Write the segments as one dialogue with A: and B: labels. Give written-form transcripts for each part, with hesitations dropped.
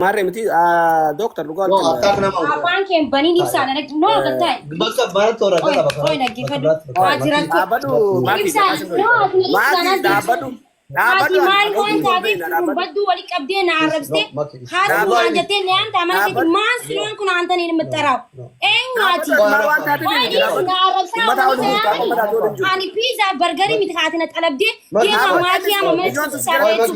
A: Maarree miti dooktar dhugaa
B: No,
A: wal
B: attack nama godha.
C: Afaan kee hin baniin ibsaa na dhag. No, gattaa.
B: Bakka baratti warra
C: Oy,
B: qaba.
C: oy, dhaggeeffadhu. Ati rakkoo.
A: Dhaabbadhu maakii
C: Ibsaa, no, ati na
A: maakii
C: ibsaa na
A: dhaabbadhu
C: Ati
A: dhaabbadhu
C: maal waan
A: ani
C: taateef
A: dhaabbadhu.
C: badduu wali qabdee na arrabsite haati
A: Dhaabbadhu.
C: waan jettee na yaamta mana keetti maal siloon kun aantanii hin mixxaraa'u. Eenyu ati?
A: Maal waan taateef
C: Wayi
A: miti
C: dhiisi
A: dhaabbadhu.
C: na arrabsaa
A: Ummata
C: wali
A: waliin jirtu
C: yaami.
A: ummata waliin jiru.
C: Ani piizaa bargarii miti haati na xalabdee deemaa
A: Dhaabbadhu.
C: maatii ama mana
A: Ijoon sun
C: isaa
A: sigara
C: reetu.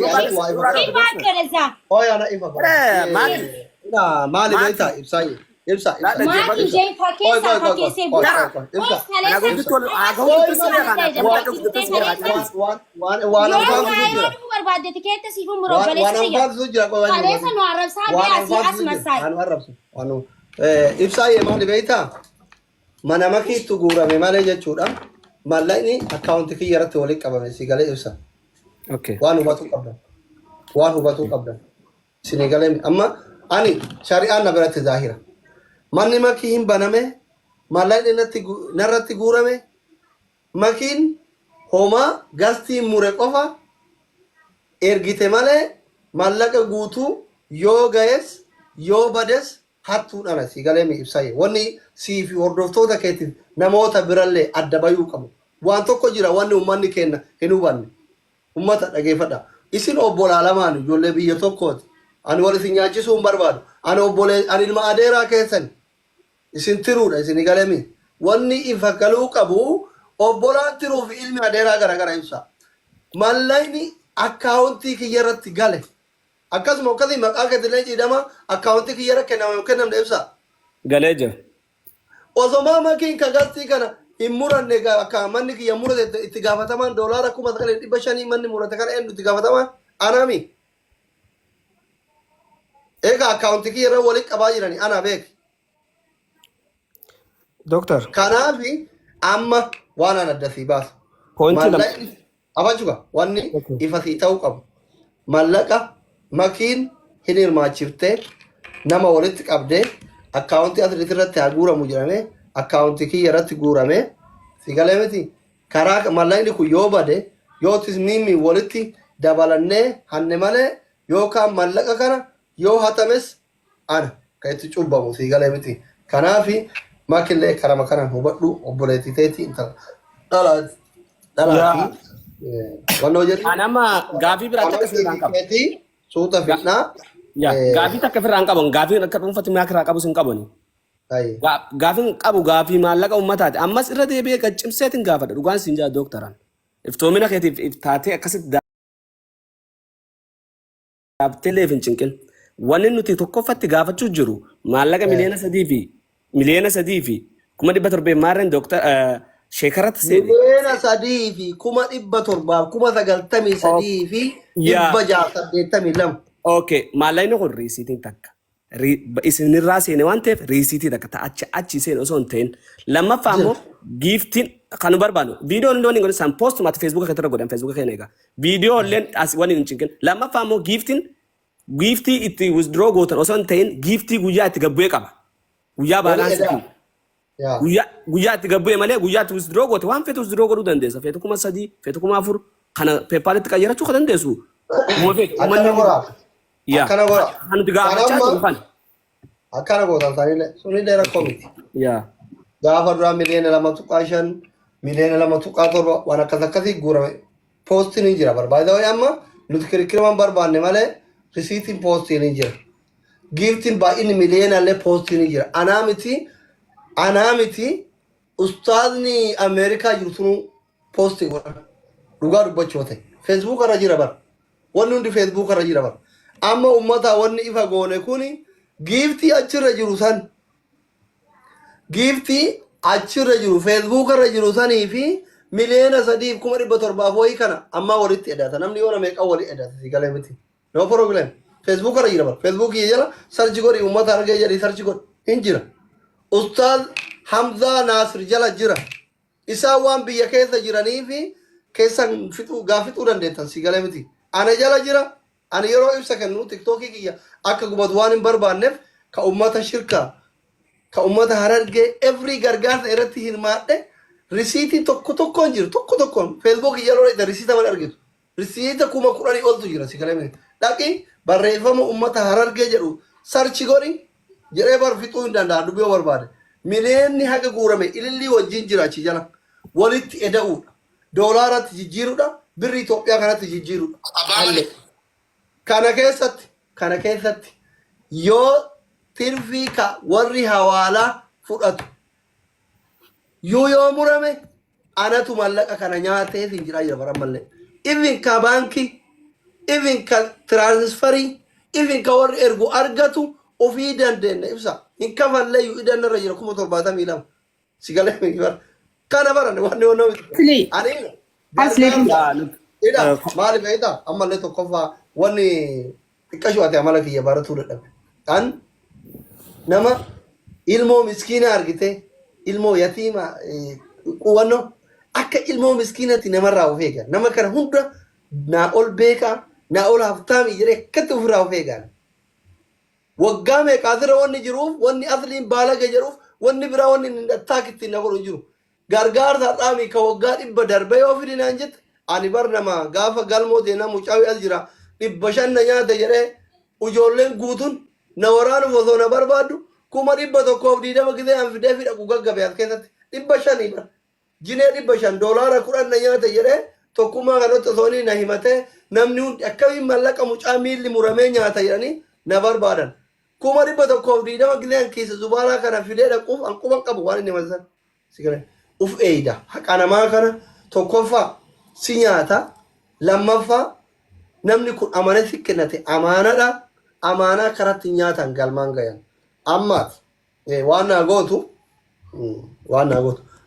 A: Suuraa
C: Ibaakkarasa.
B: Oy, ana ifa bara.
A: Maakii.
B: Ina maali
A: Maakii.
B: beektaa ibsaayyee. Ibsa ibsa.
C: Maatii ishee fakkeessaa fakkeessee
B: Oy,
C: bula.
B: oy, oy, ibsa.
A: Ana gurgurtu wal haa gurgurtu si beekaa na akka gurgurtu si beekaa.
B: Waan waan waan
C: Yoo
B: anfaansisu
C: kaayoo
B: jira.
C: dhufuu barbaadde tikeetta siif muroo
B: Waan waan
C: baleessa jira.
B: anfaansisu jira qoy waan
C: Kaleessa nu arrabsaa
B: waan
C: bee asii as
B: anfaansisu jira.
C: massaay.
B: Anu arrabsu. Anu ibsaayyee maali beektaa? Mana makiitu guurame malee jechuudha. Maallaqni akkaawunti kiyya irratti walitti qabame si galee ibsa.
A: Okay.
B: Waan hubatuu qabdan. Waan hubatuu qabdan. Isinii galee amma ani shari'aan na biratti zaahira. Manni makii hin baname, maallaqni narratti guurame, makiin homaa gastiin mure qofa ergite malee maallaqa guutuu yoo ga'es yoo bades hattuudhaan si galee mi ibsaye. Wanni sii fi hordoftoota keetiif namoota birallee adda bayuu qabu. Waan tokko jira wanni uummanni keenya hin hubanne. Ummata dhageeffadha. Isin obbolaa lamaan ijoollee biyya tokkooti. Ani wal isin nyaachisuu hin barbaadu. Ani obbolee ani ilma adeeraa keessan. Isin tiruudha isin galemi. Wanni ifa galuu qabu obbolaan tiruu fi ilmi adeeraa garagara ibsa. Mallaqni akkaawuntii kiyya irratti gale. Akkasuma akkasii maqaa keetillee ciidama akkaawuntii kiyya irra kenname hin kennamne ibsa.
A: Galee jira.
B: Osomaa makiin kagastii kana hin muranne akka manni kiyya murate itti gaafatamaan doolaara 9,500 manni murate kana eenyu itti gaafatamaan anaami. Egaa akkaawuntii kiyya irra walitti qabaa jirani ana beeki.
A: Dooktar.
B: Kanaafi amma waan an adda sii baasu.
A: Pointii lama.
B: Maallaqni afachuka wanni ifa sii ta'uu qabu. Mallaqa makiin hin hirmaachiftee nama walitti qabdee akkaawuntii asirratti irratti haa guuramu jedhamee akkaawuntii kiyya irratti guurame si galee miti karaa mallaqni kun yoo bade yoo tisniimi walitti dabalannee hanne malee yookaan mallaqa kana yoo hatames ana kan itti cubbamu si galee miti. Kanaafi makillee karama kanaan hubadhu obboleettii teetii intala dhalaa dhalaa fi wannoo jedhu.
A: Ani amma gaafii biraa takka sirraan qaba.
B: Keetii suuta fidnaa.
A: Yaa gaafii takka firraan qaban gaafii akka dhuunfatti maakirraa qabus hin qabani. Gaafiin qabu gaafii maallaqa uummataati. Ammas irra deebi'ee qaccimseetiin gaafadha. Dhugaan siin jaa dooktaran. Iftoomina keetiif iftaatee akkasitti dhaabteellee hin cinqin. Wanni nuti tokkoffatti gaafachuu jiru maallaqa 3,300,700 maarreen dooktar sheekarratti seene.
B: 3,793,682.
A: Okay, maallaqni kun riisiitiin takka. Isinirraa seene waan ta'eef riisiitii takka ta'a achi achi seene osoo hin ta'in. Lammaffaa immoo giiftiin kan nu barbaadu. Viidiyoon illee wanni godhan isaan poostumatti feesbuuka keetti irra godhan feesbuuka keenya egaa. Viidiyoo illee as wanni hin cinqin. Lammaffaa immoo giiftiin giiftii itti withdraw gootan osoo hin ta'in giiftii guyyaa itti gabbu'ee qaba. Guyyaa
B: Wali
A: baalaansiitiin.
B: edaa. Yaa.
A: Guyyaa guyyaa itti gabbu'e malee guyyaa itti withdraw goote waan feetu withdraw godhuu dandeessa. Feetu 3,000, feetu 4,000 kana PayPalitti qayyarachuu kan dandeessu. Uma feetu.
B: Akkana
A: Uummanni
B: godhaa.
A: Yaa.
B: Akkana godhaa.
A: Kan nuti gaafachaa
B: Kanamma
A: jiru kana.
B: akkana gootan sanillee sunillee rakkoo miti.
A: Yaa.
B: Gaafa duraa 2.5 miliyoona, 2.7 miliyoona waan akkas akkasii guurame poostiin hin jira barbaada. Wayi amma nuti kirikiruma hin barbaanne malee risiitiin poostiin hin jira. Giiftiin baay'inni miliyoona illee poostiin hin jira. Anaa miti anaa miti ustaazni Ameerikaa jiru sunuu poostii godhan. Dhugaa dubbachuu ta'e. Feesbuuk irra jira bara. Wanni hundi feesbuuk irra jira bara. Amma uummataa wanni ifa goone kuni giiftii achirra jiru san giiftii achirra jiru feesbuuk irra jiru sanii fi 3,700,000 wayii kana ammaa walitti edata. Namni yoo nama meeqa walii edata si galee miti. No problem. Facebook irra jira bara. Facebook jala search godhi uummata argee jedhi search godhi. Hin jira. Ustaaz Hamzaa Naasir jala jira. Isaan waan biyya keessa jiranii fi keessan fixuu gaa fixuu dandeettan si galee miti. Ana jala jira. Ani yeroo ibsa kennu tiktookii kiyya akka gubatu waan hin barbaanneef ka uummata shirkaa ka uummata Harargee every gargaarsa irratti hirmaadhe risiitii tokko tokkoon jiru tokko tokkoon feesbuukii yeroo dhaqxe risiita malee argitu. Risiita 10,000 oltu jira si galee miti. Dhaqi Barreeffama ummata Harargee jedhu search godhi jedhee bar fixuu hin danda'a dubbii yoo barbaade. Miliyeenni haga guurame ilillii wajjin jira achi jala. Walitti eda'uudha. Doolaaratti jijjiiruudha. Birri Itoophiyaa kanatti jijjiiruudha.
D: Abbaa malee.
B: Kana keessatti yoo tirfii ka warri hawaalaa fudhatu yuu yoo murame, anatu mallaqa kana nyaatee hin jiraa jira bara mallee. Even ka baankii, even ka transferii, even ka warri ergu argatu ofii dandeenya ibsa. Hin kafallee iyyuu idan irra jira 72,000. Si galee bara. Kana baran wanni wanni
E: Asli.
B: ani
E: Asli.
B: gargaarsa. Ida maali beektaa, ammallee tokkoffaa wanni xiqqashu ati amala kiyya baratuu dadhabe. Kan nama ilmoo miskiina argite, ilmoo yatiima quwannoo akka ilmoo miskiinatti namarraa of eegan. Nama kana hunda naa ol beekaa, naa ol haftaami jedhee akkatti ofirraa of eegan. Waggaa meeqa asirra wanni jiruuf, wanni asliin baalaga jedhuuf, wanni biraa wanni inni attack ittiin na godhu hin jiru. Gargaarsa har'aami ka waggaa 100 darbee yoo fidi naan jette, ani bar nama gaafa galmoo deena mucaawii as jira 500 na nyaate jedhee ijoolleen guutuun na waraanuuf osoo na barbaaddu, 120,000 gisee an fidee fidhaqu gaggabe as keessatti 500 bar. Jinee 500 $10 na nyaate jedhee tokkummaa kanatti osoo inni na himatee, namni hundi akkamiin mallaqa mucaa miilli muramee nyaata jedhanii na barbaadan. 120,000 gisee an keessa zubaaraa kana fidee dhaquuf an quban qabu waan inni masan. Si galee uf eeyda haqa namaa kana, tokkoffaa si nyaata, lammaffaa namni kun amane si kennate amaanadha. Amaanaa karatti nyaatan galmaan gayan. Ammaaf waan naa gootu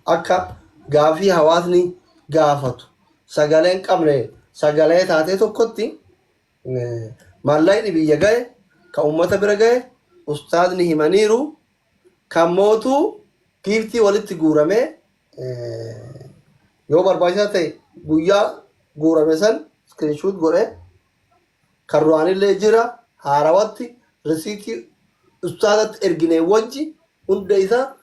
B: akka gaafii hawaasni gaafatu sagalee hin qabne sagalee taatee tokkotti, maallaqni biyya gahe ka ummata bira gahe ustaazni himaniiru, kan mootuu giiftii walitti guuramee, yoo barbaachisaa ta'e guyyaa guurame san screenshot godhee kan duraanillee jira, haarawatti risiitii ustaazatti ergine wajji hunda isaa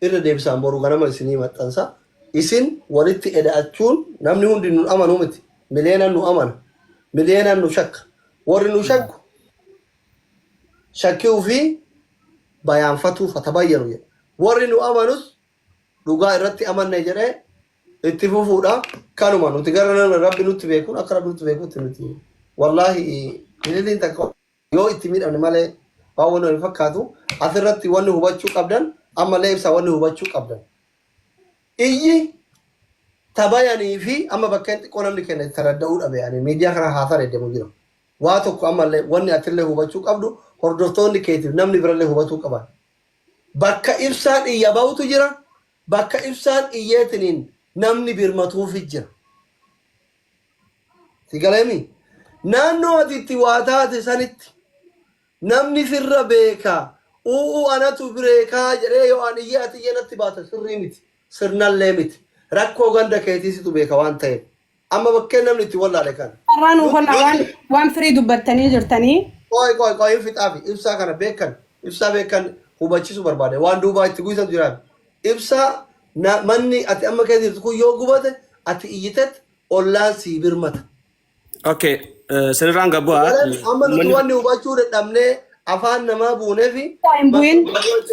B: irra deebisaan boru ganama isinii maxxansa. Isin walitti eda'achuun namni hundi nu amanuu miti. Miliyeenan nu amana. Miliyeenan nu shakka. Warri nu shakku shakkii ofii bayaanfatuuf hatabayyanu jedha. Warri nu amanus dhugaa irratti amanne jedhee itti fufuudha. Kanuma nuti gara nama rabbi nutti beekuun akka rabbi nutti beekutti nuti wallaahi ililiin takka yoo itti miidhamne malee waan wanni wal fakkaatu. Asirratti wanni hubachuu qabdan, ammallee ibsaa, wanni hubachuu qabdan. Iyyi tabayanii fi amma bakkeen xiqqoo namni kenna taradda'uu dhabe, ani miidiyaa kana haasaa deemu jira. Waa tokko ammallee wanni atillee hubachuu qabdu, hordoftoonni keetiif namni birallee hubatuu qaban. Bakka ibsaan iyya ba'utu jira. Bakka ibsaan iyyeetiniin namni birmatuufi jira. Si galeemi? Naannoo ati itti waa taate sanitti namni sirra beekaa. U'uu anatu beekaa jedhee yoo an iyyee ati iyyee natti baate sirrii miti. Sirnallee miti. Rakkoo ganda keetii situ beeka waan ta'eef. Amma bakkeen namni itti wallaale kana.
E: Carraa nuu kennaa, waan firii dubbattanii jirtanii.
B: Qoy qoy qoy, hin fixaafi. Ibsaa kana beekan, ibsaa beekan hubachiisuu barbaade, waan duubaa itti guutan jiraan. Ibsaa manni ati amma keessa jirtu kun yoo gubate ati iyyitet ollaan sii birmata.
A: Okay, sirraan gabbu'aa.
B: Amma nuti wanni hubachuu dadhabnee afaan namaa buunee fi
E: Hin bu'in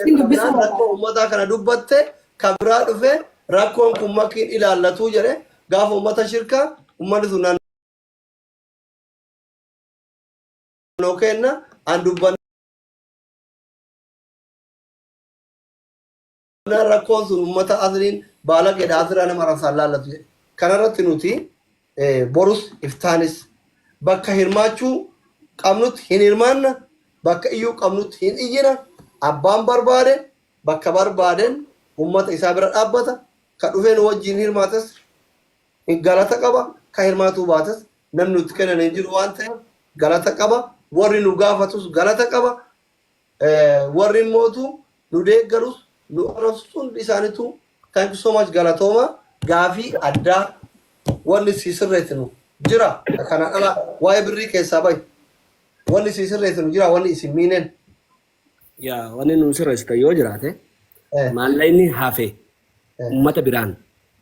E: hin dubbisuu
B: rakkoo uummataa kana dubbatte ka biraa dhufe rakkoon kun makiin ilaallatuu jedhe, gaafa uummata shirkaa uummanni sun naannoo kenna an dubbannaa rakkoon sun uummata asliin baalaqeedha, asirraa nama rasaan laallatu jedhe. Kanarratti nuti borus iftaanis bakka hirmaachuu qabnutti hin hirmaanna, bakka iyyuu qabnutti hin iyyina. Abbaan barbaade bakka barbaaden uummata isaa bira dhaabbata. Ka dhufee nu wajjin hirmaatas galata qaba, ka hirmaatuu baatas namni nutti kennan hin jiru waan ta'eef galata qaba. Warri nu gaafatus galata qaba. Warri mootu nu deeggarus nu arrabsus hundi isaaniitu thank you so much, galatooma. Gaafii addaa wanni si sirreessinu jira kana ala waa'ee birrii keessaa bahi, wanni si sirreessinu jira wanni isin miineen.
A: Yaa, wanni nu sirreessitan yoo jiraate, maallaqni hafe uummata biraan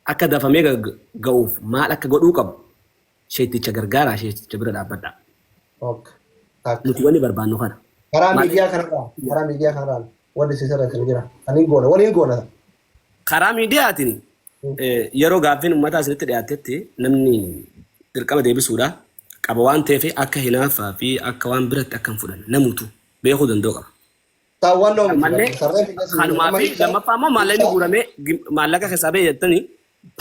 A: akka dafamee ga'uuf maal akka godhuu qabu sheetticha gargaaraa, sheetticha bira dhaabbadha.
B: Okay. Takka.
A: Nuti wanni barbaannu kana.
B: Karaa miidiyaa kanarraa karaa miidiyaa kanarraa wanti si sirreessan jira. Kan hin goona waliin goona.
A: Karaa miidiyaatiin yeroo gaaffiin uummataa isinitti dhiyaatetti namni dirqama deebisuudha qaba waan ta'eef akka hinaaffaa fi akka waan biratti akka hin fudhanne namutu beekuu danda'u qaba.
B: Taawwannoo miti.
A: Mallee
B: Sarreen fidee
A: kanumaa fi lammaffaa immoo maallaqni guuramee maallaqa keessaa ba'e jettanii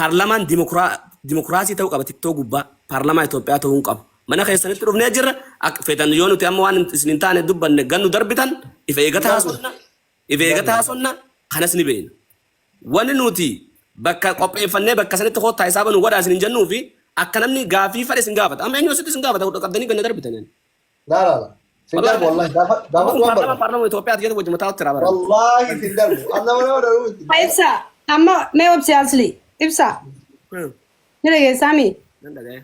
A: paarlaamaan dimokiraasii ta'uu qaba tiktoo gubbaa paarlaamaa Itoophiyaa ta'uu hin qabu. Mana keessanitti dhufnee jirra akka feetan yoo nuti amma waan isin hin taane dubbanne gannu darbitan ifa eegata haasofna ifa eegata haasofna kanas ni beekna. Wanni nuti bakka qopheeffannee bakka sanitti kottaa isaa banu godhaa isin hin jennuu fi akka namni gaafii fedhe isin gaafata. Amma eenyu asitti isin gaafata qabdanii ganna darbitan.
B: Laa laa laa. Sin darbu wallahi gaafa gaafa
A: Kun
B: waan
A: paarlaamaa
B: barbaadu.
A: paarlaamaa Itoophiyaati jedhu wajjin mataa itti raabara.
B: Wallahi sin darbu. Amma nama darbu miti.
E: Ibsa amma mee obsi asli ibsa ni dhageessaami
A: Nan dhaga'e.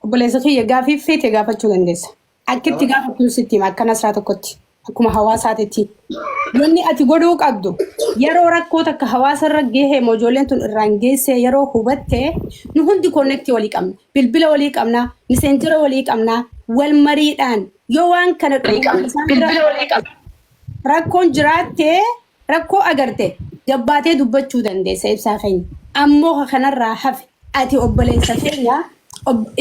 E: obboleessa kiyya gaafii feete gaafachuu dandeessa. Akka itti gaafattu sitti hima akka nasraa tokkotti akkuma hawaasaatitti. Wanni ati godhuu qabdu yeroo rakkoo takka hawaasarra gahee ijoolleen tun irraan geessee yeroo hubatte nu hundi connect walii qabna. Bilbila walii qabna, messenger walii qabna, wal mariidhaan yoo waan kana isaan bira rakkoon jiraattee rakkoo agarte jabbaatee dubbachuu dandeessa ibsaa keenya. Ammoo kanarraa hafe ati obboleessa keenya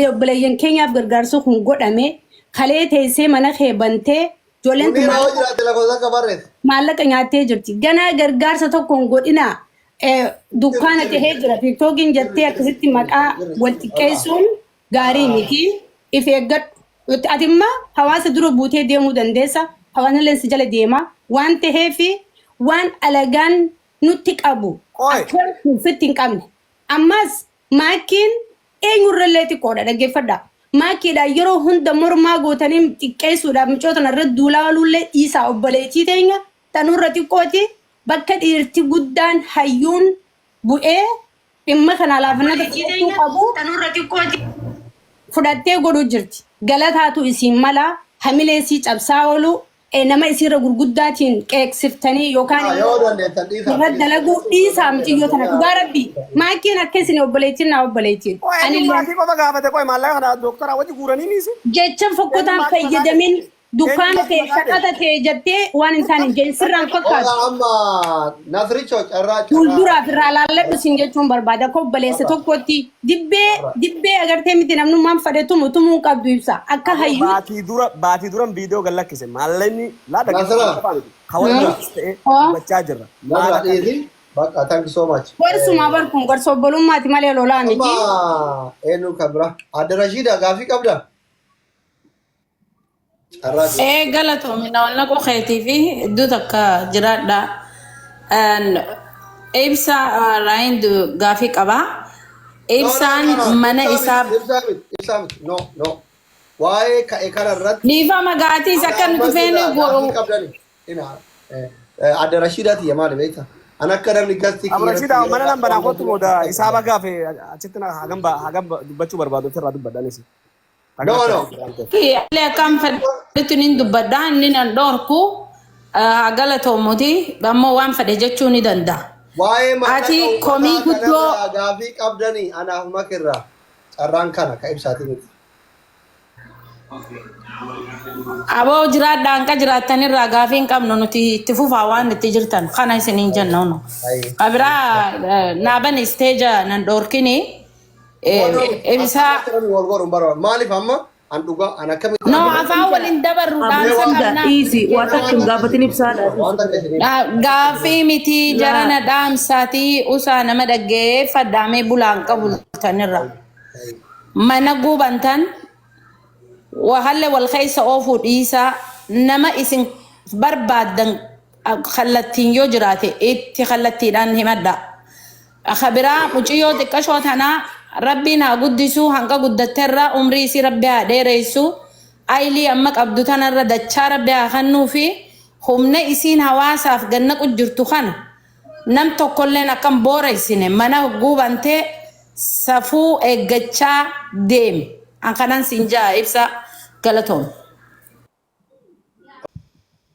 E: obboleeyyan keenyaaf gargaarsi kun godhame kalee teessee mana kee bantee ijoolleen tun
B: Munira hoo jiraate lakkoofsa akka barreesse.
E: Maallaqa nyaattee jirti. Ganaa gargaarsa tokko hin godhinaa. Dukkaana tahee jira. Tiktookiin jettee akkasitti maqaa wal xiqqeessuun gaarii miti. If eeggadhu. Ati immoo hawaasa dura buutee deemuu dandeessa. Hawaasni illee si jala deema. Waan taheef waan alagaan nutti qabu
A: Qoy.
E: akka ofitti hin qabne. Ammas maakkiin eenyurrallee xiqqoodha dhaggeeffadhaa. Maakkiidhaan yeroo hunda mormaa gootanii xiqqeessuudhaaf mucoo tana irra duulaa ooluullee dhiisaa obboleettii teenya tanurra xiqqooti bakka dhiirti guddaan hayyuun bu'ee dhimma kana laafinnata fudhachuu qabu fudhattee godhuu jirti. Galataatu isiin mala hamilee isii cabsaa oolu nama isiirra gurguddaatiin qeeqsiftanii yookaan
B: Yoo
E: immoo
B: dandeettan dhiisaa.
E: irra dalaguu dhiisaa mucayyoo tana dhugaa rabbi maakkiin akka isin obboleettiin naa obboleettiin.
A: Qoy
E: Ani
A: eenyu maakii qofa gaafate qoy maallaqa kana doktara wajji guuranii niisi.
E: jecha fokkotaan fayyadamin dukkaana ta'e shaqata ta'e jettee waan hin taane hin jedhin sirraan fakkaatu.
B: Ola amma Nasricho carraa carraa.
E: Fuulduraaf irraa laalladhu siin jechuun barbaada. Akka obboleessa tokkotti dibbee dibbee agartee miti namnummaan fedhe tumu tumuu hin qabdu ibsa. Akka hayyuu
A: Baatii dura viidiyoo gad lakkise maallaqni laa
B: Nasra.
A: dhaggeeffatu miti. Kawwan ta'e
E: Oh.
A: dubbachaa jirra.
B: Nasra dhiisi. Bakka thank you so much.
E: Gorsumaa bar kun gorsa obbolummaati malee lolaa miti.
B: Amma eenyu kan bira? Adde Rashida gaafii qabda? Carraa dhiisi.
D: Ee galatoomi naannoo keetii fi iddoo takka jiraadha. Ibsa raayin gaafii qaba. Ibsaan mana isaa
B: Ibsaa miti. Ibsaa miti. No no. Waa'ee ka'e kana irratti
D: dhiifama gaatiis akka nuti feene
B: gaafii qabdani. Ina Adde Rashidaati maali beektaa? An akka namni gasti
A: Abu Rashida mana nan banaa kootu booda isaa gaafe achitti hagam hagam dubbachuu barbaadu ofirraa dubbadhanis.
B: No no.
D: Illee akkam fedhetti ni dubbadha inni nan dhorku haa galatoomuti ammoo waan fedhe jechuu ni danda'a.
B: Waa'ee
D: Ati komii guddoo
B: kanarraa gaafii qabdanii anaaf makirraa carraan kana ka ibsaati miti.
D: Aboo jiraadhaa hanqa jiraattanirraa gaafii hin qabnu nuti itti fufaa waan itti jirtan kana isiniin jenna nu.
B: Ayi.
D: Kabiraa naaban isteeja nan dhorkini ibsaa
B: Wal godhuun barbaadu. Maaliif amma an dhugaa an akkamitti
D: no afaan waliin dabarru dhaamsa
F: Hunda
D: qabnaa.
F: dhiisi waa takka hin gaafatin ibsaadha.
B: waan takka isinii
D: Gaaffii miti jarana dhaamsaatii usaa nama dhaggeeffadhaamee bulaan qabu tanirra. Mana gubantan wahalle wal keessa oofuu dhiisaa nama isin barbaaddan kallattiin yoo jiraate itti kallattiidhaan himadha. Kabiraa muciyyoo xiqqashoo tanaa rabbiin haa guddisuu hanga guddatteerra umrii isii rabbi haa dheeressu aylii amma qabdu tanarra dachaa rabbi haa kennuu fi humna isiin hawaasaaf ganna jirtu kana nam tokkolleen akkam booreessine mana guubantee safuu eeggachaa deemi. An kanan siin jaa ibsa galatoom.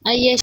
C: Ayyee.